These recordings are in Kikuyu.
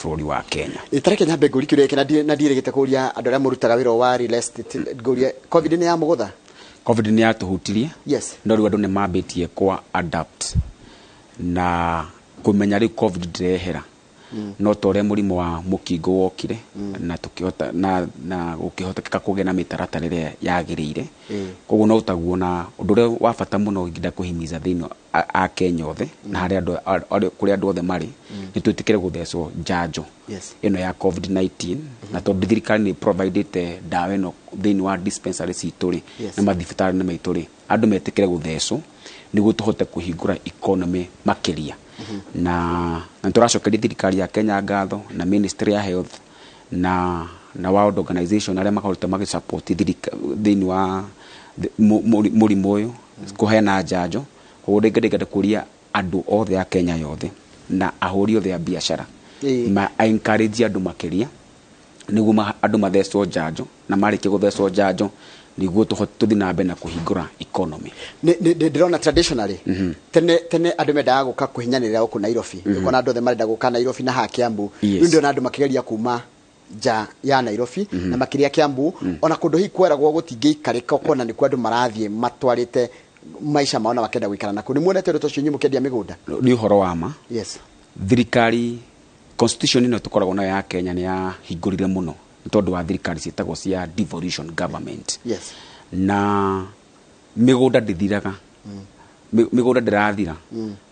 Bũrũri wa Kenya. Tareke nyambe ngũri kĩũria gĩkĩ na ndirĩgĩte kũria andũ arĩa mũrutaga wĩra wa real estate, ngũrie, COVID nĩ yamũgũtha? COVID nĩ yatũhutirie. No rĩu andũ nĩ mambĩtie kwa adapt na kũmenya rĩu COVID ndĩrehera, no ta ũrĩa mũrimũ wa mũkingo wokire na tũkĩhota na gũkĩhotekeka kũgĩa na mĩtaratara ĩrĩa yagĩrĩire. Koguo no taguo, na ũndũ ũrĩa wa bata mũno ingĩenda kũhimiza thĩinĩ a Kenya othe na harĩa andũ kũrĩa andũ othe marĩ, nĩ twĩtĩkĩre gũthecwo njanjo ĩno ya COVID-19, na tondũ thirikari nĩ providĩte ndawa ĩno thĩinĩ wa dispensary citũ rĩ, na mathibitarĩ maitũ rĩ, andũ metĩkĩre gũthecwo nĩguo tũhote kũhingũra economy makĩria. Na tũracokeria thirikari ya Kenya ngatho na Ministry ya Health na World Organization arĩa makoretwo magĩsupport thĩinĩ wa mũrimũ ũyũ kũheana njanjo. Koguo ndĩngĩenda kũria andũ othe a Kenya yothe na ahũri othe a biacara ma encourage andũ makĩria nĩguo andũ mathecwo njanjo, na marĩkia gũthecwo njanjo nĩguo tũhote tũthiĩ na mbere na kũhingũra economy. Ndĩrona traditionally, tene tene andũ mendaga gũka kũhinyanĩrĩra gũkũ Nairobi. Ũkona andũ othe marenda gũka Nairobi na haha Kiambu. Rĩu ndĩrona andũ makĩgeria kuma nja ya Nairobi na makĩria Kiambu, ona kũndũ hihi kweragwo gũtingĩikarĩka, ũkona nĩkuo andũ marathiĩ matwarĩte maica mao na makenda gũikara nakuo. Nĩ muonete ũndũ ta ũcio inyuĩ mũkĩendia mĩgũnda? Nĩ ũhoro wa ma. Thirikari, constitution ĩno tũkoragwo nayo ya Kenya nĩ yahingũrire mũno nĩ tondũ wa thirikari ciĩtagwo cia devolution government. Na mĩgũnda ndĩthiraga. Mĩgũnda ndĩrathira,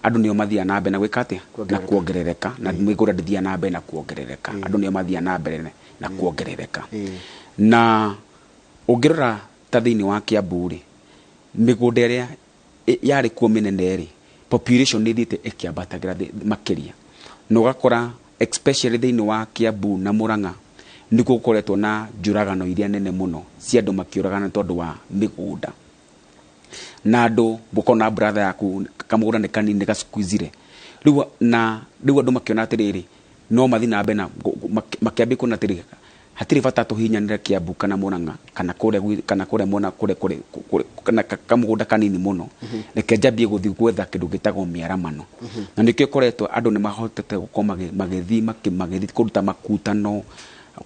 andũ nĩo mathiaga na mbere na gwĩka atĩa? Na Kuongerereka. kuongerereka. Na mĩgũnda ndĩthiaga na mbere na kuongerereka, andũ nĩo mathiaga na mbere na kuongerereka. Na ũngĩrora ta thĩinĩ wa Kiambu rĩ, mĩgũnda ĩrĩa yarĩ kuo mĩnene rĩ, population nĩ ĩthiĩte ĩkĩambatagĩra makĩria, na ũgakora especially thĩinĩ wa Kiambu na Murang'a nĩkuo gũkoretwo na njũragano iria nene mũno cia andũ makĩũragana tondũ wa mĩgũnda, na andũ ũkona brother yaku kamũgũnda nĩ kanini nĩ gasqueezire rĩu, na rĩu andũ makĩona atĩrĩrĩ, no mathiĩ na mbere na makĩambia kuona atĩrĩrĩ, hatirĩ bata tũhinyanĩre Kiambu kana Murang'a kana kũrĩa kana kũrĩa mwena kũrĩa kana kamũgũnda kanini mũno, reke njambie gũthiĩ gwetha kĩndũ gĩtagwo mĩaramano. Na nĩkĩo ĩkoretwo andũ nĩ mahotete gũkorwo magĩthiĩ kũndũ ta Makutano,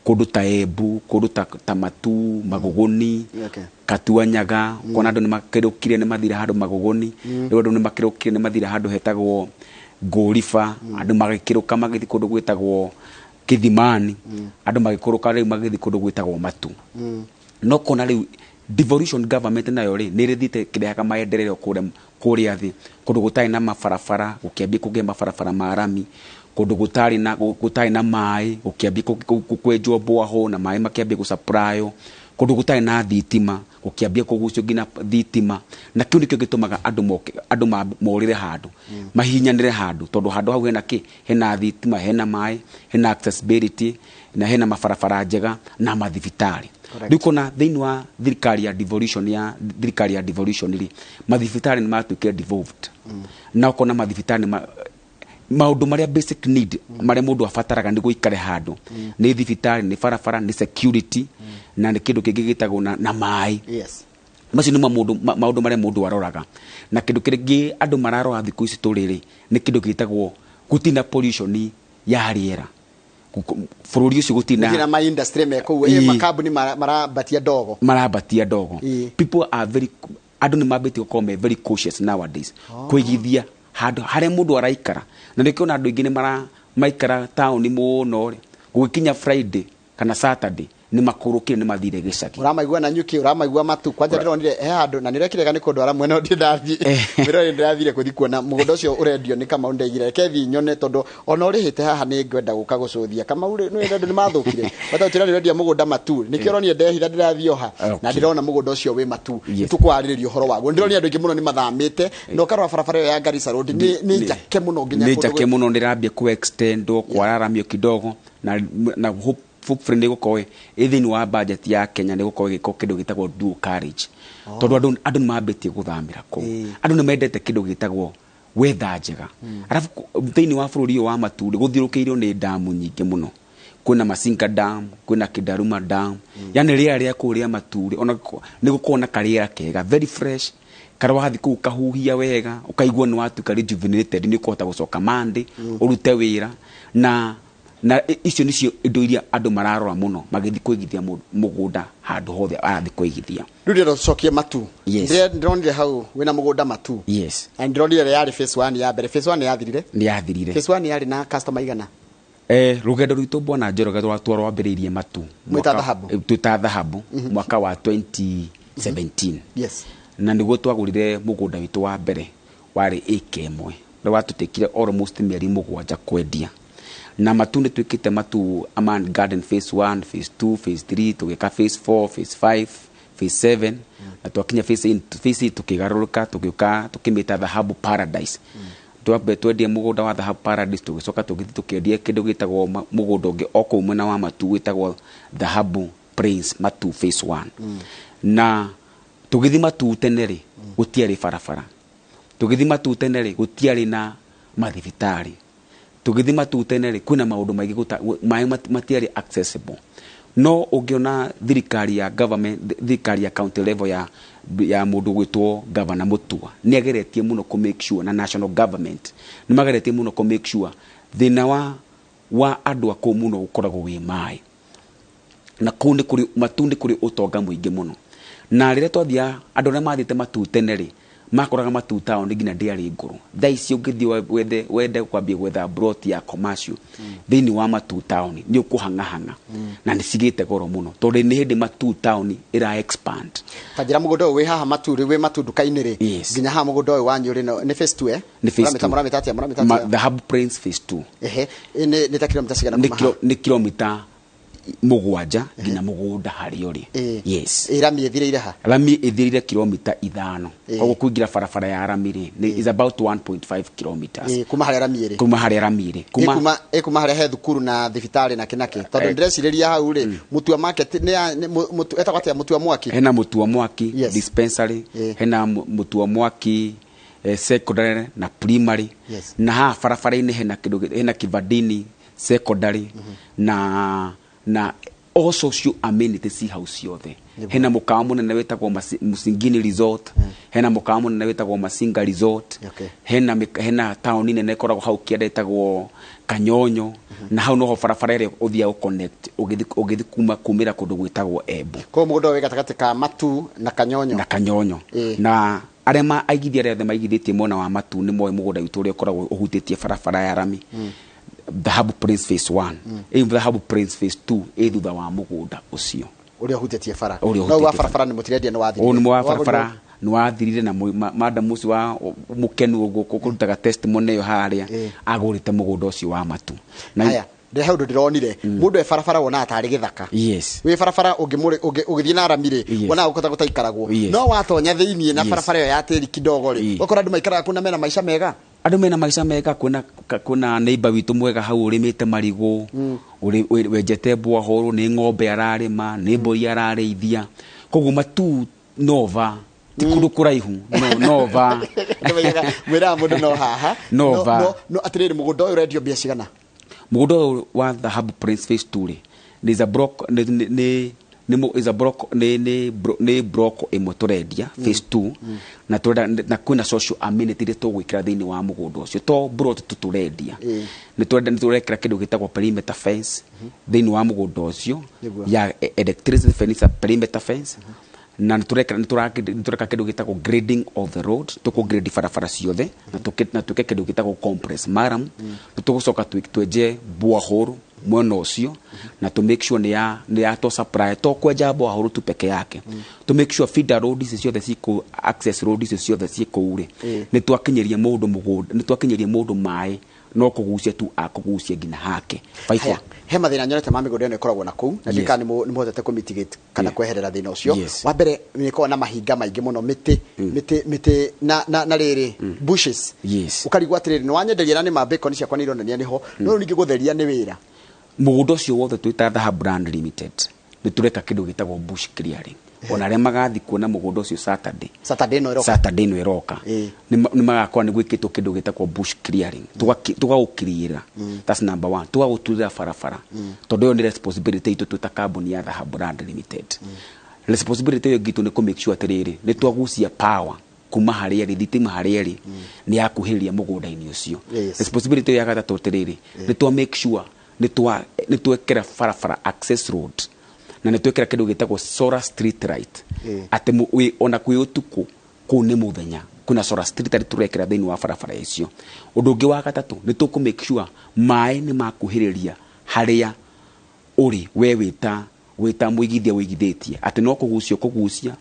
kũndũ ta Embu, kũndũ ta Matu, Magũgũni, Katuanyaga. Kuona andũ nĩ makĩrũkire nĩ mathire handũ Magũgũni, rĩu andũ nĩ makĩrũkire nĩ mathire handũ hetagwo Ngũriba, andũ magĩkĩrũka magĩthiĩ kũndũ gwĩtagwo Kithimani, andũ magĩkũrũka rĩu magĩthiĩ kũndũ gwĩtagwo Matu. No kona rĩu devolution government nayo rĩ nĩ ĩrĩthiĩte ĩkĩrehaga maendeleo kũrĩa thĩ, kũndũ gũtarĩ na mabarabara gũkĩambia kũgĩa mabarabara ma rami, kũndũ gũtarĩ na maĩ gũkĩambia kwenjwo borehole na maĩ makĩambia gũsupplywo, kũndũ gũtarĩ na thitima gũkĩambia kũgucio nginya thitima. Na kĩu nĩkĩo gĩtũmaga andũ moke, andũ morĩre handũ, mahihinyanĩre handũ, tondũ handũ hau hena kĩ? Hena thitima, hena maĩ, hena accessibility na hena mabarabara njega na mathibitarĩ. Rĩu kona thĩinĩ wa thirikari ya devolution, ya thirikari ya devolution rĩ, mathibitarĩ nĩ matuĩkire devolved, na ũkona mathibitarĩ nĩ maũndũ marĩa basic need marĩa mũndũ abataraga nĩ gũikare handũ nĩ thibitarĩ, nĩ barabara, nĩ security, na nĩ kĩndũ kĩngĩ gĩtagwo na maĩ. Macio nĩ maũndũ marĩa mũndũ aroraga. Na kĩndũ kĩngĩ andũ mararora thikũ ici tũrĩ rĩ, nĩ kĩndũ gĩtagwo gũtina pollution ya rĩera. Bũrũri ũcio gũtina Gũtirĩ na ma industry me kũu, makambuni marambatia ndogo. Marambatia ndogo. People are very, andũ nĩ mambĩtie gũkorwo me very cautious nowadays kũigithia handũ harĩa mũndũ araikara, na nĩkĩo ona andũ aingĩ nĩ mara maikara taũni mũno rĩ, gũgĩkinya Friday kana Saturday nĩ makũrũkire, nĩ mathire gĩcagi. Ũramaigua na nyuki, ũramaigua Matu. Kwanja ndĩronire he handũ na nĩrekirega nĩ kũndwara mwena ũndĩ ndathiĩ ndĩronire, ndĩrathire gũthiĩ kuona mũgũnda ũcio ũrendio nĩ Kamau. Ndaigire reke thiĩ nyone, tondũ ona ũrĩhĩte haha nĩ ngwenda gũka gũcũthia. Kamau rĩ, nĩ andũ nĩ mathũkire bata ũtĩra nĩ ũrendia mũgũnda Matu, nĩkĩo ũronire ndehitha ndĩrathiĩ oha na ndĩrona mũgũnda ũcio wĩ Matu. Tũkwarĩrĩria ũhoro waguo. Ndĩronire andũ aingĩ mũno nĩ mathamĩte, na ũkarora barabara ĩyo ya Garissa Road nĩ njake mũno nginya nĩ kũndũ njake mũno, ndĩrambia ku extend kwararamio kidogo, na hopefully nĩ gũkorwo ĩ thĩinĩ wa budget ya Kenya, nĩ gũkorwo ĩgĩkwo kĩndũ gĩtagwo dual carriage, tondũ andũ nĩ mambĩtie gũthamĩra kũu. Andũ nĩ mendete kĩndũ gĩtagwo weather njega. Arabu thĩinĩ wa bũrũri ũyũ wa Matu rĩ, gũthiũrũkĩirio nĩ damu nyingĩ mũno. Kwĩna Masinga Dam, kwĩna Kindaruma Dam. Yani rĩera rĩa kũu rĩa Matu rĩ, ona nĩ gũkorwo na karĩera kega, very fresh, karĩa wathiĩ kũu ũkahuhia wega, ũkaigua nĩ watuĩka rejuvenated, nĩ ũkũhota gũcoka Monday ũrute wĩra na Na icio nĩcio indo iria andũ mararora mũno magĩthiĩ kũigithia mũgũnda handũ hothe arathiĩ kũigithia. Rĩu ndĩrenda tũcokie Matu. Yes. Ndĩronire hau wĩna mũgũnda Matu. Yes. Na ndĩronire yarĩ phase 1 ya mbere. Phase 1 yathirire. Nĩ yathirire. Phase 1 yarĩ na customer igana? Rũgendo rwitũ bwana Njoroge rwambĩrĩirie Matu. Mwĩta Dhahabu. Twĩta Dhahabu mwaka wa 2017. Yes. Na nĩguo twagũrire mũgũnda witũ wa mbere warĩ ĩka ĩmwe. Ũrĩa watũtĩkire almost mĩeri 7 kwendia. Na Matu nĩ twĩkĩte Matu Aman Garden phase 1, phase 2, phase 3, tũgĩka phase 4, phase 5, phase 7, na twakinya phase 8, phase 8 tũkĩgarũrũka, tũgĩũka tũkĩmĩta Dhahabu Paradise. Twambe twendie mũgũnda wa Dhahabu Paradise, tũgĩcoka tũgĩthiĩ tũkĩendia kĩndũ gĩtagwo mũgũnda ũngĩ o kũu mwena wa Matu wĩtagwo Dhahabu Prince Matu phase 1. Na tũgĩthiĩ Matu tene rĩ, gũtiarĩ barabara. Tũgĩthiĩ Matu tene rĩ, gũtiarĩ na mathibitarĩ. Tũgĩthiĩ Matu tene rĩ, kwĩna maũndũ maingĩ maĩ matiarĩ accessible. No ũngĩona thirikari ya government, thirikari ya county level ya mũndũ gwĩtwo Governor Mutua nĩ ageretie mũno kũ make sure, na national government nĩ mageretie mũno kũ make sure thĩna wa andũ a kũu mũno ũkoragwo wĩ maĩ. Na kũu nĩ kũrĩ Matu, nĩ kũrĩ ũtonga mũingĩ mũno. Na rĩrĩa twathiaga, andũ arĩa mathiĩte Matu tene rĩ, makoraga Matu town nginya ndĩarĩ ngũrũ. Thaa ici ũngĩthiĩ wende kwambia gwetha plot ya commercial thĩinĩ wa Matu town nĩ ũkũhang'ahang'a. Na nĩ cigĩte goro mũno tondũ nĩ hĩndĩ Matu town ĩra expand. Ta njĩra mũgũnda ũyũ wĩ haha Matu rĩ, wĩ Matu nduka-inĩ rĩ, Yes. nginya haha mũgũnda ũyũ wanyu rĩ, nĩ phase 2, eh? Nĩ phase Mũramĩta, 2. mũramĩta atĩa? Mũramĩta atĩa? Dhahabu Prince phase 2. Ehe, nĩ ta kilomita cigana Nĩ kuma haha? kilomita 7 nginya mũgũnda harĩa ũrĩ. Yes. Rami ĩthirĩire ha? Rami ĩthirĩire kilomita 5. Koguo kũingĩra barabara ya rami rĩ, nĩ is about 1.5 kilometers. Kuma harĩa rami ĩrĩ. Kuma harĩa rami ĩrĩ. Kuma harĩa he thukuru na thibitarĩ na kĩnakĩ. Tondũ ndĩrecirĩria hau rĩ, Mutua market nĩ ya, nĩ mutu, etagwo atĩa? Mutua Mwaki? Hena Mutua Mwaki Yes. dispensary, hena Mutua Mwaki, secondary na primary. Yes. Na haha barabara-inĩ hena kĩndũ hena Kivandini secondary na all social amenities ci hau ciothe. Hena mũkawa mũnene wĩtagwo Musingini Resort, hena mũkawa mũnene wĩtagwo Masinga Resort, hena taũni nene ĩkoragwo hau kĩanda ĩtagwo Kanyonyo, na hau noho barabara ĩrĩa ũthiaga connect ũgĩthiĩ kumĩra kũndũ gwĩtagwo Embu. Koguo mũgũnda ũyũ wĩ gatagatĩ ka Matu na Kanyonyo. Na Kanyonyo. Na arĩa aigithia arĩa othe maigithĩtie mwena wa Matu nĩ moĩ mũgũnda witũ ũrĩa ũkoragwo ũhutĩtie barabara ya rami. Dhahabu Prince phase 1. Ĩyo Dhahabu Prince phase 2 ĩ thutha wa mũgũnda ũcio. Ũrĩa ũhutĩtie bara. Ũrĩa No wa ũhutĩtie bara. barabara nĩ mũtirendia nĩ wathirire. Ũyũ nĩ wa Wa barabara gũthiĩ. nĩ wathirire na madam ũcio wa mũkenu ũguo kũrutaga testimony ĩyo harĩa, agũrĩte mũgũnda ũcio wa Matu. Na Haya, ndĩ hau ndĩronire mũndũ e barabara wonaga tarĩ gĩthaka. Yes. Wĩ barabara ũngĩthiĩ na rami rĩ, Yes. wonaga gũkũ ta gũtaikaragwo. Yes. No watonya thĩiniĩ na Yes. barabara ĩyo ya tĩri kidogo rĩ, ũgakora andũ maikaraga kũu na mena maica mega. Andũ mena maica mega, kwĩna neighbor witũ mwega hau ũrĩmĩte marigũ, wenjete borehole, nĩ ng'ombe ararĩma, nĩ mbũri ararĩithia. Koguo Matu Nova ti kũndũ kũraihu, no Nova. Mwĩraga mũndũ no haha. Nova. No, atĩrĩrĩ, mũgũnda ũyũ ũrendio mbia cigana? Mũgũnda ũyũ wa Dhahabu Prince phase 2 rĩ, nĩ is a block, nĩ, nĩ, nĩ, nĩ mũ-, is a block, nĩ, nĩ bro-, nĩ block ĩmwe tũrendia, phase 2, na tũrenda, na kwĩna social amenity iria tũgwĩkĩra thĩinĩ wa mũgũnda ũcio, to plot tu tũrendia. Nĩ tũrenda, nĩ tũrekĩra kĩndũ gĩtagwo perimeter fence thĩinĩ wa mũgũnda ũcio, ya electricity fence, perimeter fence. Na nĩ tũrekĩra, nĩ tũra-, nĩ tũreka kĩndũ gĩtagwo grading of the road, tũkũ grade barabara ciothe, na tũke, na twĩke kĩndũ gĩtagwo compress murram. Nĩ tũgũcoka twenje borehole mwena ũcio, na tũ make sure nĩ ya to supply, to kwenja borehole tu peke yake. Tũ make sure feeder road ici ciothe cikũ, access road ici ciothe cikũu rĩ, nĩ twakinyĩria mũndũ mũgũnda, nĩ twakinyĩria mũndũ maĩ, no kũgucia tu akũgucia nginya hake. Five Haya, four. he mathĩna nyonete ma mĩgũnda ĩno ĩkoragwo na kũu, na Yes. ndiũĩ kana nĩ mũhotete kũ mitigate kana Yeah. kweherera thĩna ũcio. Yes. Wa mbere nĩ ĩkoragwo na mahinga maingĩ mũno, mĩtĩ, mĩtĩ, mĩtĩ na rĩrĩ, bushes. Yes. Ũkarigwo atĩrĩrĩ, nĩ wanyenderia na nĩ ma bacon ciakwa nĩ ironania nĩho, no rĩu ningĩ gũtheria nĩ wĩra. Mũgũnda ũcio wothe twĩta Dhahabu Land Limited, nĩ tũreka kĩndũ gĩtagwo bush clearing. Ona arĩa magathiĩ kuona mũgũnda ũcio Saturday. Saturday ĩno ĩroka. Saturday ĩno ĩroka. Nĩ magakorwo nĩ gwĩkĩtwo kĩndũ gĩtagwo bush clearing. Tũgagũclear. That's number 1. Tũgagũturĩra barabara. Tondũ ĩyo nĩ responsibility itũ twĩ ta kambuni ya Dhahabu Land Limited. Responsibility ĩyo itũ nĩ kũ make sure atĩrĩrĩ, nĩ twagucia power kuma harĩa ĩrĩ, thitima harĩa ĩrĩ, nĩ yakuhĩrĩria mũgũnda-inĩ ũcio. Yes. Responsibility ĩyo ya gatatũ atĩrĩrĩ, nĩ twa make sure Nĩ twekĩra barabara access road na nĩ twekĩra kĩndũ gĩtagwo solar street light, atĩ ona kwĩ ũtukũ kũu nĩ mũthenya, kwĩna solar street light tũrekĩra thĩinĩ wa barabara icio. Ũndũ ũngĩ wa gatatũ, nĩ tũkũ make sure maĩ nĩ makuhĩrĩria harĩa ũrĩ we wĩta mũigithia wĩigithĩtie, atĩ no kũgucia kũgucia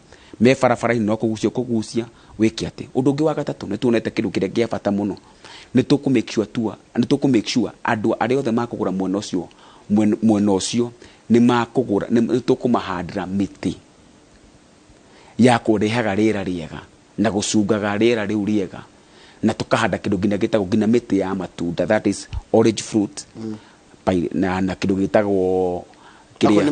me barabara-inĩ, no kũgucia kũgucia wĩke atĩ. Ũndũ ũngĩ wa gatatũ, nĩ tuonete kĩndũ kĩrĩa kĩa bata mũno, nĩ tũkũ make sure tua nĩ tũkũ make sure andũ arĩa othe makũgũra mwena ũcio, mwena ũcio nĩ makũgũra, nĩ tũkũmahandĩra mĩtĩ ya kũrehaga rĩera rĩega na gũcungaga rĩera rĩu rĩega, na tũkahanda kĩndũ nginya gĩtagwo nginya mĩtĩ ya matunda, that is orange fruit, na kĩndũ gĩtagwo na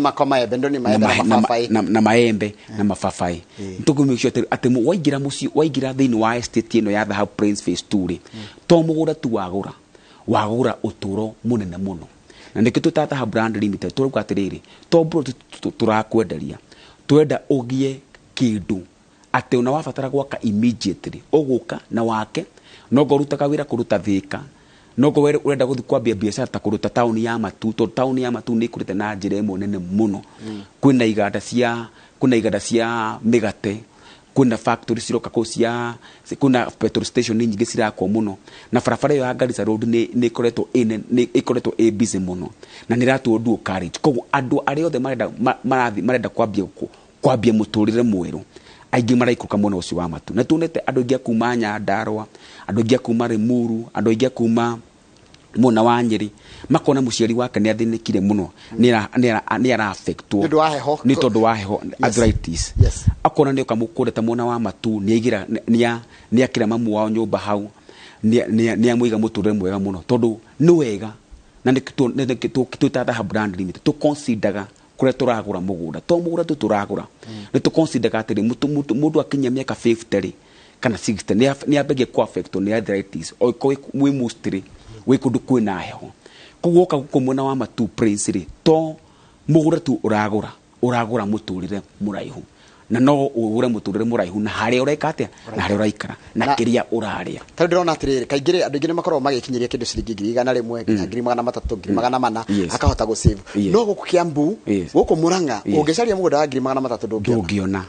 maembe na mababaĩ. Tũkũ atĩ waingĩra mũciĩ, waingĩra thĩinĩ wa estate ĩno ya Dhahabu Plains Phase 2 rĩ, to mũgũnda tu wagũra, wagũra ũtũro mũnene mũno. Na nĩkĩo twĩtaga Dhahabu Land Limited, tũrauga atĩrĩrĩ, to plot tũrakwenderia, twenda ũgĩe kĩndũ atĩ ona wabatara gwaka immediately ũgũka na wake, no ngorutaga wĩra kũndũ ta Thĩka, no ngo urenda gũthiĩ kwambia biacara ta kũndũ ta taũni ya Matu, tondũ taũni ya Matu nĩ ĩkũrĩte na njĩra ĩmwe nene mũno. Kwĩna iganda cia, kwĩna iganda cia mĩgate, kwĩna factory ciroka kũu cia, kwĩna petrol station nyingĩ cirakwo mũno, na barabara ĩyo ya Garissa Road nĩ ĩkoretwo nĩ ĩkoretwo ĩ busy mũno na nĩ ĩratuo dual carriage. Koguo andũ arĩa othe marenda marathiĩ marenda kwambia mũtũrĩre mwerũ, aingĩ maraikũrũka mwena ũcio wa Matu. Na tuonete andũ aingĩ a kuma Nyandarũa, andũ aingĩ a kuma Limuru, andũ aingĩ a kuma mwena wa Nyĩrĩ, makona mũciari wake nĩ athĩnĩkire mũno, nĩ ara-affectwo nĩ tondũ wa heho, arthritis. Akona nĩ oka mũkũrĩte ta mwena wa Matu, nĩ aigĩra, nĩ akĩra mamu wao nyũmba hau, nĩ amũiga mũtũrĩre mwega mũno, tondũ nĩ wega. Na nĩ twĩtaga Dhahabu Land Limited, tũconsideraga kũrĩa tũragũra mũgũnda, to mũgũnda tu tũragũra, nĩ tũconsideraga atĩrĩ, mũndũ akinyia mĩaka 50 rĩ kana 60 nĩ ambagia kũ-affectwo nĩ arthritis, okorwo wĩ mostly wĩ kũndũ kwĩna heho. Koguo woka gũkũ mwena wa Matu Plains rĩ, to mũgũnda tu ũragũra, ũragũra mũtũrĩre mũraihu, na no ũgũre mũtũrĩre mũraihu na harĩa ũreka atĩa, na harĩa ũraikara, na kĩrĩa ũrarĩa. Tondũ ndĩrona atĩrĩrĩ, kaingĩ rĩ andũ aingĩ nĩ makoragwo magĩkinyĩria kĩndũ ciringi 100,000 nginya 300,000 400,000 akahota gũ-save. No gũkũ Kiambu, gũkũ Murang'a, ũngĩcaria mũgũnda wa 300,000 ndũngĩona.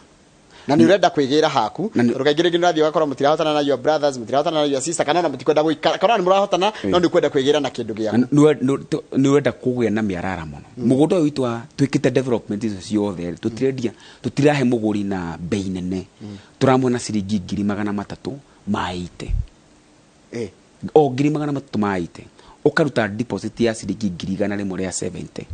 Na nĩ ũrenda kwĩgĩra haku, tondũ kaingĩ rĩngĩ nĩũrathiĩ ũgakora mũtirahotana na your brothers, mũtirahotana na your sister, kana ona mũtikwenda gũikara, kana nĩ mũrahotana no nĩ kwenda kwĩgĩra na kĩndũ gĩaku. Nĩ ũrenda kũgĩa na mĩarara mũno. Mũgũnda ũyũ witũ twĩkĩte development icio ciothe, tũtirendia, tũtirahe mũgũri na bei nene, tũramũhe na ciringi 380,000. O 380,000 ũkaruta deposit ya ciringi 170,000,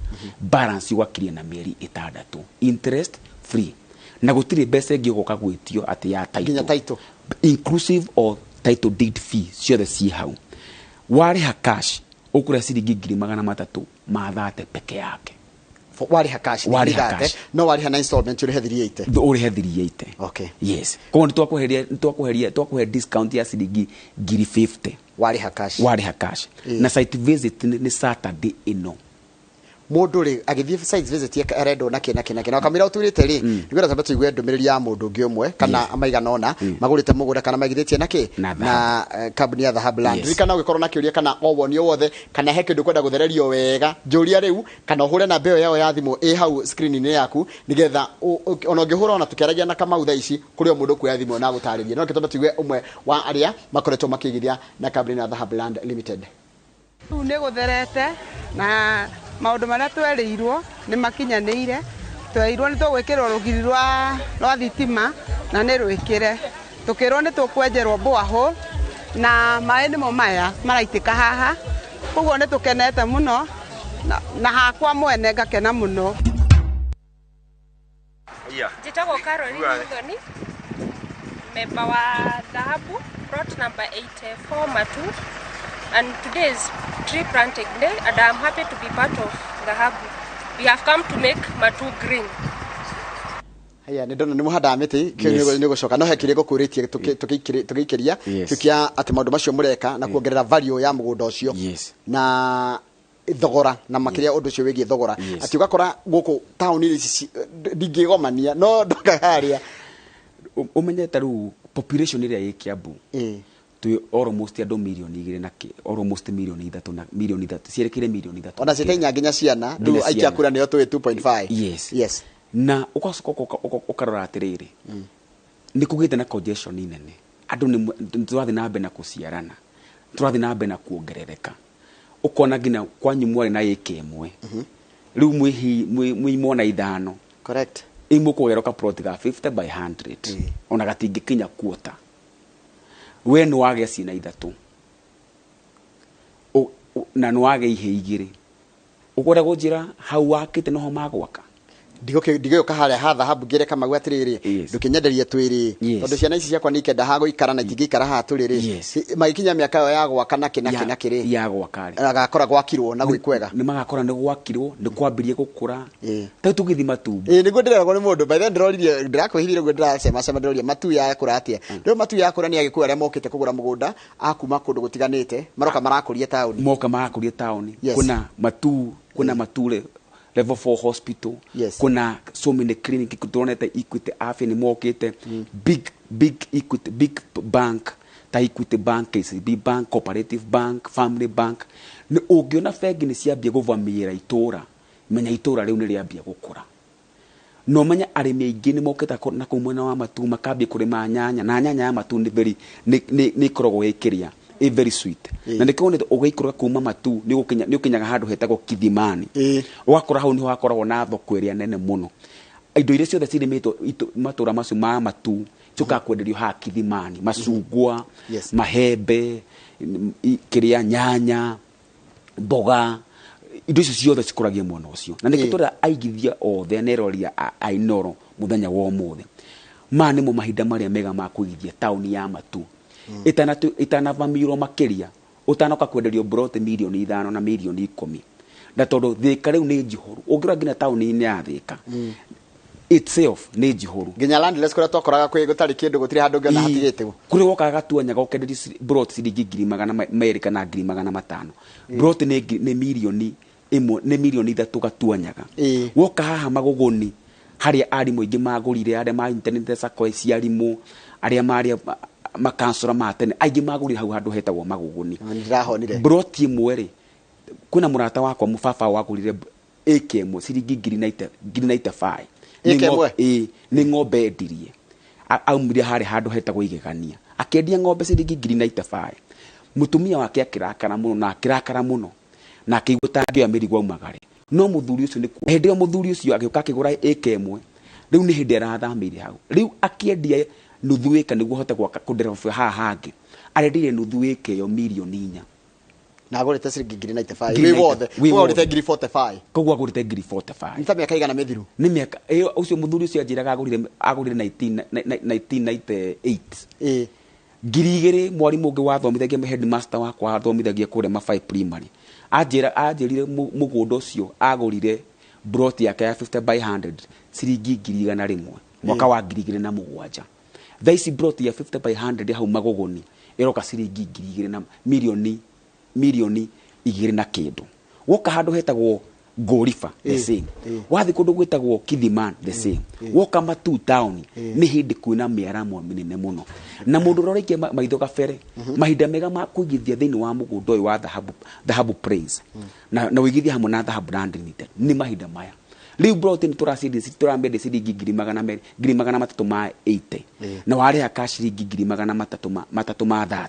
balance ũgakiria na mĩeri 6, interest free, na gũtirĩ mbeca ĩngĩ ũgoka gwĩtio atĩ ya title, inclusive of title deed fee ciothe ciĩ hau. Warĩha cash ũkũrĩha ciringi 330,000 peke yake. Warĩha cash, no warĩha na installment ũrĩhe 380. Ũrĩhe 380. Okay. Yes. Koguo nĩ twakũhe discount ya ciringi 50,000 warĩha cash. Warĩha cash. Na site visit nĩ Saturday ĩno. Mũndũ rĩ agĩthiĩ site visit arendwo na kĩ na kĩ na kĩ, na kamĩra ũtwĩrĩte rĩ, nĩguo tambe tũigue ndũmĩrĩri ya mũndũ ũngĩ ũmwe kana maigana ũna magũrĩte mũgũnda kana maigithĩtie na kĩ na kambuni ya Dhahabu Land. Ririkana ũgĩkorwo na kĩũria kana o woni o wothe, kana he kĩndũ kwenda gũthererio wega, njũria rĩu, kana ũhũre namba ĩyo yao ya thimũ ĩ hau screen-inĩ yaku, nĩgetha ona ũngĩhũra ona tũkĩaragia na Kamau thaa ici, kũrĩ o mũndũ kuoya thimũ na gũtarĩria. No kĩtũme tũigue ũmwe wa arĩa makoretwo makĩigithia na kambuni ya Dhahabu Land Limited. Rĩu nĩ gũtherete na maũndũ marĩa twerĩirwo nĩ makinyanĩire. Twerirwo nĩ tũgwĩkĩrwo rũgiri rwa thitima na nĩ rwĩkĩre, tũkĩrwo nĩ tũkwenjerwo borehole na maĩ nĩmo maya maraitĩka haha, koguo nĩ tũkenete mũno na hakwa mwene ngakena mũno. Njĩtagwo Caroline Muthoni, member wa Dhahabu plot number 84 Matu, and today is tree planting day and I'm happy to be part of Dhahabu. We have come to make Matu green. Haya, nĩ ndona nĩ mũhandaga mĩtĩ, kĩu nĩ gũcoka no he kĩrĩa ngũkũrĩtie tũgĩikĩria kĩu atĩ maũndũ macio mũreka na kuongerera value ya mũgũnda ũcio na thogora na makĩria ũndũ ũcio wĩgiĩ thogora, atĩ ũgakora gũkũ taũni ici ndingĩgomania no ndoka harĩa ũmenyete rĩu population ĩrĩa ĩ Kiambu Twĩ almost andũ 2 million na almost 3 million na 3 million cierekeire 3 million. Ona ciĩte inya nginya ciana Nginya rĩu aikia ciana. Kura nĩo tũĩ 2.5. Yes. Na ũgacoka ũkarora atĩrĩrĩ, nĩ kũgĩte na congestion nene, andũ nĩ tũrathiĩ na mbere na kũciarana, tũrathiĩ na mbere na kuongerereka. Ũkona nginya kwanyu mwarĩ na ĩka 1, rĩu mwĩ imwana 5. Imũkũgerwo ka plot ga 50 by 100, ona gatingĩkinya kuota. We nĩ wagĩa ciana 3, na nĩ wagĩa ihĩ 2, ũkwenda kũnjĩra hau wakĩte noho magwaka? Ndigũka harĩa ha thahabu ngĩre Kamau atĩrĩrĩ, ndũkĩnyenderie twĩrĩ, tondũ ciana ici ciakwa nĩ ikenda ha gũikara na itingĩikara haha tũrĩ rĩ. Magĩkinya mĩaka ĩyo ya gwaka na kĩ na kĩ na kĩrĩ, ya gwaka rĩ, agakora gwakirwo na gwĩ kwega. Nĩ magakora nĩ gwakirwo, nĩ kwambirie gũkũra. Ta tũgĩthi Matumbo. Ĩĩ, nĩguo ndĩreragwo nĩ mũndũ. By the way, ndĩroririe, ndĩrakwĩhithire ũguo, ndĩracemacema, ndĩroria Matu yakũra atĩa. Rĩu Matu yakũra nĩ Agĩkũyũ arĩa mokĩte kũgũra mũgũnda a kuma kũndũ gũtiganĩte maroka marakũria taũni. Moka marakũria taũni. Kwĩna Matu, kwĩna Matu level 4 hospital. Kwĩna so many clinic turonete. Equity Afya nĩ mokĩte, big big Equity, big bank ta Equity Bank, KCB Bank, Cooperative Bank, Family Bank. Nĩ ũngĩona bengi nĩ ciambia gũvamĩra itũra, menya itũra rĩu nĩ rĩambia gũkũra. No menya arĩmi aingĩ nĩ mokĩte na kũu mwena wa Matu, makambia kũrĩma nyanya, na nyanya ya Matu nĩ very nĩ ĩkoragwo ĩkĩrĩa ĩ very sweet. Na nĩkĩo wonete ũgĩikũrũka kuma Matu nĩ ũkinyaga handũ hetagwo Kithimani. Ũgakora hau nĩho hakoragwo na thoko ĩrĩa nene mũno. Indo iria ciothe cirĩmĩtwo matũra macio ma Matu ciũkaga kwenderio haha Kithimani: macungwa, mahembe, kĩrĩa, nyanya, mboga, indo icio ciothe cikũragio mwena ũcio. Na nĩkĩo tũrera aigithia othe na erori a Inoro mũthenya wa ũmũthĩ, maya nĩmo mahinda marĩa mega ma kũigithia taũni ya Matu ĩtanavamiirwo makĩria, ũtanoka kwenderio mburoti 5 million na 10 million. Na tondũ Thĩka rĩu nĩ njihũru, ũngĩrora nginya taũni-inĩ ya Thĩka itself nĩ njihũru. Nginya landless kũrĩa twakoraga kwĩ gũtarĩ kĩndũ, gũtirĩ handũ ũngĩona hatigĩte. Kũrĩa wokaga gatuanyaga ũkenderio broti ciringi 200,000 kana 500,000, broti nĩ 1 million, nĩ 3 million gatuanyaga. Woka haha Magũgũni, harĩa arimũ aingĩ magũrire, arĩa manyitanĩte sacco cia arimũ, arĩa marĩa makansora ma tene, aingĩ magũrire hau handũ hetagwo Magũgũni. Ndĩrahonire. Broti 1 rĩ, kwĩna mũrata wakwa, mũbaba wagũrire ĩka 1 ciringi 95,000. Nĩ Ĩka ĩmwe? Ĩĩ, nĩ ng'ombe endirie. Aumire harĩa handũ hetagwo Igegania, akĩendia ng'ombe ciringi 95,000. Mũtumia wake akĩrakara mũno na akĩrakara mũno na akĩigua ta angĩoya mĩrigo aumagare. No mũthuri ũcio nĩ hĩndĩ ĩyo mũthuri ũcio agĩũka akĩgũra ĩka 1. Rĩu nĩ hĩndĩ arathamĩire hau, rĩu akĩendia nuthu ĩka nĩguo ahote gwaka kũdevelop haha hangĩ. Arendirie nuthu ĩka ĩyo 4 million. Na agũrĩte ciringi 95,000 Ngiri wĩ wothe. Wĩ agũrĩte wothe. 45,000. Koguo agũrĩte 45,000. Nĩ ta mĩaka igana mĩthiru? Nĩ mĩaka ĩyo ũcio mũthuri ũcio anjĩraga agũrire 1998. 2000, mwarimũ ũngĩ wathomithagia, headmaster wakwa wathomithagia kũrĩa Mabai Primary, anjĩra anjĩrire mũgũnda ũcio agũrire broti yake ya 50 by 100 ciringi 100,000 mwaka wa 2007. Thaa ici broti ya 50 by 100 hau Magũgũni ĩroka ciringi 2,000 na 2 million na kĩndũ. Woka handũ hetagwo Ngũriba, the same. Wathiĩ kũndũ gwĩtagwo Kithiman, the same. Woka Matu town, nĩ hĩndĩ kwĩna mĩaramo mĩnene mũno. Na mũndũ ũrĩa ũraikia maitho gabere, mahinda mega ma kũigithia thĩinĩ wa mũgũnda ũyũ wa Dhahabu, Dhahabu Place, na ũigithie hamwe na Dhahabu Land Limited, nĩ mahinda maya. Rĩu broti nĩ tũraciendia, tũramĩendia ciringi 200,000, 380,000, na warĩha ka ciringi 330,000.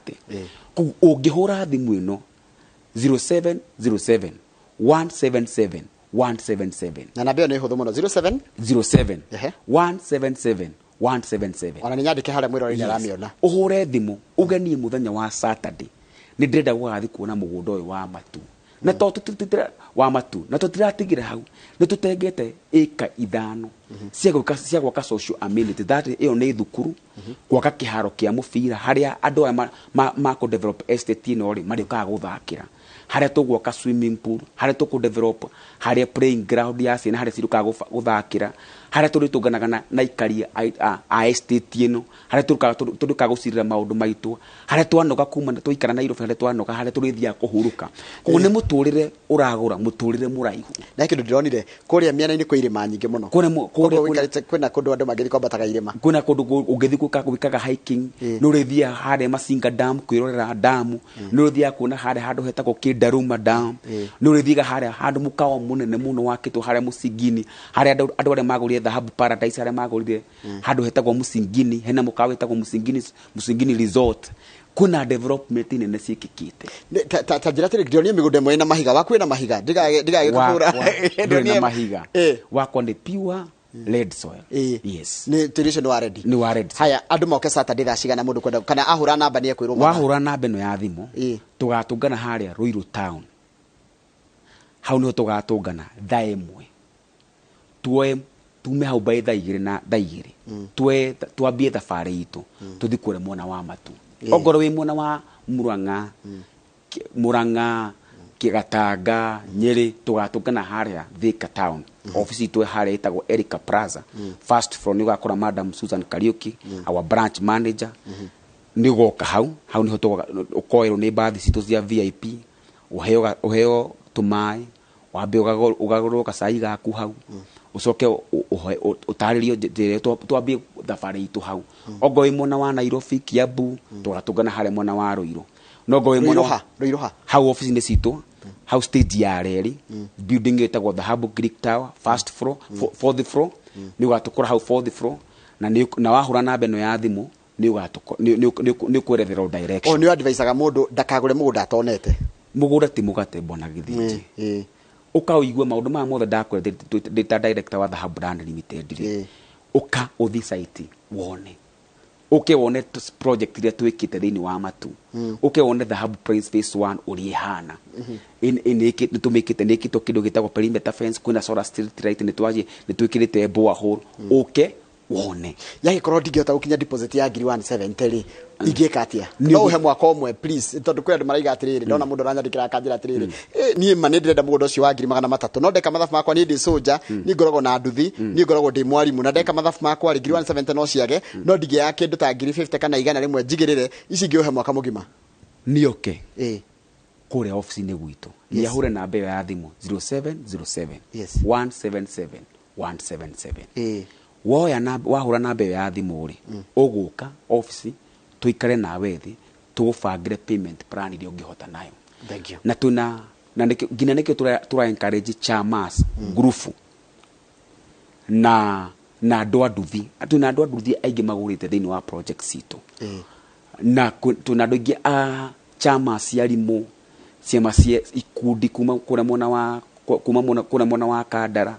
Koguo ũngĩhũra thimũ ĩno 0707 177 177. Na namba ĩyo nĩ hũthũ mũno, 07 07 177 177. Ona nĩ nyandĩke harĩa mwĩrori nĩ aramĩona. Ũhũre thimũ ũgenie mũthenya wa Saturday, nĩ ndĩrenda gũgathiĩ kuona mũgũnda ũyũ wa Matu. Na to wa Matu, na tũtiratigĩra hau, nĩ tũtengete ĩka 5 cia gwaka social amenity, that ĩyo nĩ thukuru, gwaka kĩharo kĩa mũbira harĩa andũ aya ma kũ develop estate ĩno rĩ marĩũkaga gũthakĩra, harĩa tũgwaka swimming pool, harĩa tũkũ develop harĩa playing ground ya ciana, harĩa cirũkaga gũthakĩra, Harĩa tũrĩtũnganaga na aikari a estate ĩno, harĩa tũrĩũkaga gũcirĩra maũndũ maitũ, harĩa twanoga kuma twaikara Nairobi, harĩa twanoga, harĩa tũrĩthiaga kũhurũka. Koguo nĩ mũtũrĩre ũragũra, mũtũrĩre mũraihu. Na kĩndũ ndĩronire kũrĩa mĩena-inĩ kwĩ irĩma nyingĩ mũno. Kũrĩa kwĩna kũndũ andũ mangĩthiĩ kwambataga irĩma. Kwĩna kũndũ ũngĩthiĩ gwĩkaga hiking, nĩ ũrĩthiaga harĩa Masinga Dam kwĩrorera damu, nĩ ũrĩthiaga kuona harĩa handũ hetagwo Kĩndaruma Dam, nĩ ũrĩthiaga harĩa handũ mũkawa mũnene mũno wakĩtwo harĩa Mũcingini, harĩa andũ arĩa magũrire Dhahabu Paradise, harĩa magũrire handũ hetagwo Mũcingini, hena mũkawa wĩtagwo Mũcingini Resort. Kuna development nene ciĩkĩkĩte. Ta njĩra atĩrĩ, ndĩronire mĩgũnda ĩmwe ĩna mahiga, waku ĩna mahiga, ndigagĩkũhũra. Ndĩrĩ na mahiga. Wakwa nĩ pure red soil. Yes. Nĩ tĩri ũcio nĩ wa red. Nĩ wa red soil. Haya, andũ moke Saturday thaa cigana mũndũ kwenda kana ahũra namba nĩ ekwĩrwo mathaa? Wahũra namba ĩno ya thimũ, tũgatũngana harĩa Ruiru Town. Hau nĩho tũgatũngana thaa 1. Tuoe tume hau by thaa 2 na thaa 2. Tuoe twambie thabarĩ itũ, tũthiĩ kũrĩa mwena wa Matu. Ongorwo wĩ mwena wa Murang'a, Murang'a, Kĩgatanga, Nyĩrĩ, tũgatũngana harĩa Thika Town. Office itũ harĩa ĩtagwo Erica Plaza. First floor nĩ ũgakora Madam Susan Kariuki, our branch manager. Nĩ ũgoka hau, hau nĩho ũkoerwo nĩ mbathi citũ cia VIP, ũheo tũmaĩ, wambe ũgagũrwo gacai gaku hau, ũcoke ũtarĩrio njĩra ĩrĩa twambie thabarĩ itũ hau. Ongorwo wĩ mwena wa Nairobi, Kiambu, tũgatũngana harĩa mwena wa Ruiru. No ngorwo wĩ mwena wa Ruiru ha? Hau office-inĩ citũ, hau stage ya reri, building ĩtagwo Dhahabu Greek Tower, first floor, fourth floor, nĩ ũgatũkora hau fourth floor, na wahũra namba ĩno ya thimũ, nĩ ũkweretherwo direction. O nĩ advisaga mũndũ ndakagũre mũgũnda atonete. Mũgũnda ti mũgate mbona gĩthĩnji. Ũka ũigue maũndũ maya mothe ndakwĩra ndĩ ta director wa Dhahabu Land Limited rĩ. Ũka ũthiĩ site wone. Ũke wone project iria twĩkĩte thĩinĩ wa Matu. Ũke wone Dhahabu Prince Phase 1 ũrĩa ĩhana. Nĩ tũmĩkĩte, nĩ ĩkĩtwo kĩndũ gĩtagwo perimeter fence, kwĩna solar street light, nĩ twĩkĩrĩte borehole. Ũke wone. Yagĩkorwo ndingĩhota gũkinya deposit ya ngiri 170 rĩ, ingĩka atĩa? No ũhe mwaka ũmwe please, tondũ kwĩ andũ maraiga atĩrĩrĩ, ndona mũndũ aranyandĩkĩra akanjĩra atĩrĩrĩ, niĩ ma nĩ ndĩrenda mũgũnda ũcio wa ngiri 300, no ndeka mathabu makwa niĩ ndĩ soldier, niĩ ngoragwo na nduthi, niĩ ngoragwo ndĩ mwarimũ, na ndeka mathabu makwa rĩ, ngiri 170 no ciage, no ndingĩoya kĩndũ ta ngiri 50 kana 100 njigĩrĩre, ici ingĩũhe mwaka mũgima. Nĩ oke kũrĩa ofici-inĩ gwitũ. Nĩ ahũre namba ĩyo ya thimũ 0707 177 177. Woya namba, wahũra namba ĩyo ya thimũ rĩ, ũgũka ofici tũikare nawe thĩ, tũgũbangĩre payment plan ĩrĩa ũngĩhota nayo. Thank you. Na tuna na nginya nĩkĩo tũra encourage chamas, group na andũ a nduthi. Tuna andũ a nduthi aingĩ magũrĩte thĩinĩ wa project citũ. Na tuna andũ aingĩ a chama cia arimũ, ciama cia ikundi kuma kũrĩa mwena wa kuma kũrĩa mwena wa Kandara.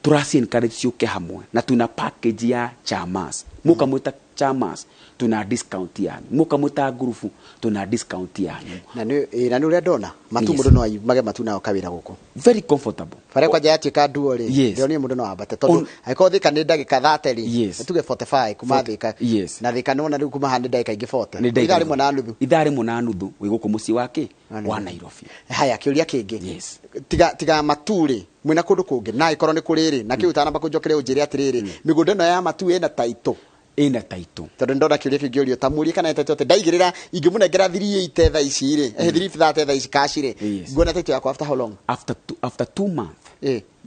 Tũraci encourage ciũke hamwe na tuna package ya chamas. Mũka mwĩta chamas tuna discount yanyu, mũka mwĩta ngurubu tuna discount yanyu. Na nĩ ũrĩa ndona matu mũndũ no aimage matu nayo kawĩra gũkũ. Very comfortable. Bara kwanja yatuĩka nduo rĩ, ndĩronire mũndũ no ambate tondũ angĩkorwo Thika nĩ ndagĩka 30 rĩ, tuge 45 kuma Thika. Na Thika nĩwona rĩu kuma haha nĩ ndagĩka ingĩ 40. Ithaa rĩmwe na nuthu. Ithaa rĩmwe na nuthu wĩ gũkũ mũciĩ wa kĩ? Wa Nairobi. Haya, kĩũria kĩngĩ. Tiga matu rĩ, mwĩna kũndũ kũngĩ na ĩkorwo nĩ kũrĩ rĩ, na kĩu ũtanamba kũnjokeria ũnjĩre atĩrĩrĩ, mĩgũnda ĩno ya matu ĩna taitũ. Ĩna taitũ. Tondũ ndona kĩũria kĩu ngĩũrio ta mũrie kana taitũ atĩ ndaigĩrĩra ingĩmũnengera 380 thaa ici rĩ, 330 thaa ici cash rĩ, nguona taitũ yakwa after how long? After 2 months.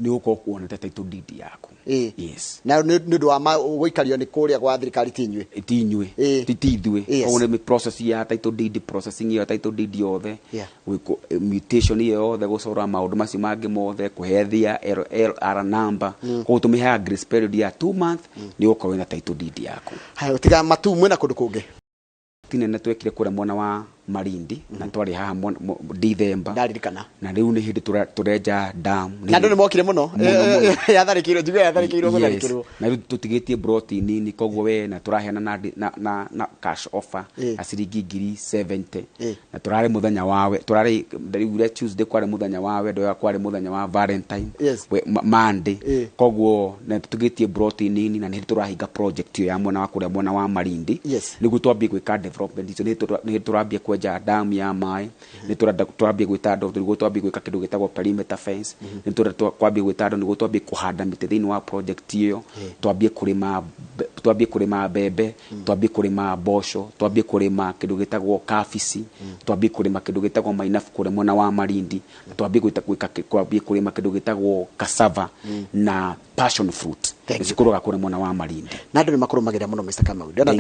Nĩ ũgũkorwo wonete taitũ deed yaku. Yes. Na nĩ ũndũ wa gũikario nĩ kũrĩa gwa thirikari ti inyuĩ. Ti inyuĩ. Ti ithuĩ. Koguo nĩ process ya title deed, processing ya title deed yothe, mutation ĩyo yothe, gũcora maũndũ macio mangĩ mothe, kũhethia LR number. Koguo tũmĩheaga grace period ya 2 months, nĩ ũgũkorwo wĩna title deed yaku. Haya, tiga matu mwĩna kũndũ kũngĩ. Tinene twekire kũrĩa mwena wa Malindi, na twarĩ haha Dithemba. Ndaririkana. Na rĩu nĩ hĩndĩ tũrenja dam. Na andũ nĩ mokire mũno. Yatharĩkĩirwo, njiguaga yatharĩkĩirwo gũtharĩkĩrwo. Na rĩu tũtigĩtie broti nini, koguo we na tũraheana na cash offer ya ciringi ngiri 70. Na tũrarĩ mũthenya wa tũrarĩ rĩu rĩa Tuesday kwarĩ mũthenya wa wendo, kwarĩ mũthenya wa Valentine, Monday. Koguo na tũtigĩtie broti nini, na nĩ hĩndĩ tũrahinga project ĩyo ya mwena wa kũrĩa mwena wa Malindi. Nĩguo twambie gwĩka development icio, nĩ hĩndĩ tũrambia kwenja Kwenja damu ya maĩ, nĩ tũrenda twambie gwĩta andũ nĩguo twambie gwĩka kĩndũ gĩtagwo perimeter fence. Nĩ tũrenda kwambie gwĩta andũ nĩguo twambie kũhanda mĩtĩ thĩinĩ wa project ĩyo, twambie kũrĩma mbembe, twambie kũrĩma mboco, twambie kũrĩma kĩndũ gĩtagwo kabici, twambie kũrĩma kĩndũ gĩtagwo mainabu kũrĩa mwena wa Malindi, na twambie twambie kũrĩma kĩndũ gĩtagwo cassava na passion fruit. Thank you. Nĩcikũraga kũrĩa mwena wa Malindi. Na andũ nĩ makũrũmagĩrĩra mũno, Mr. Kamau. Ndĩrona.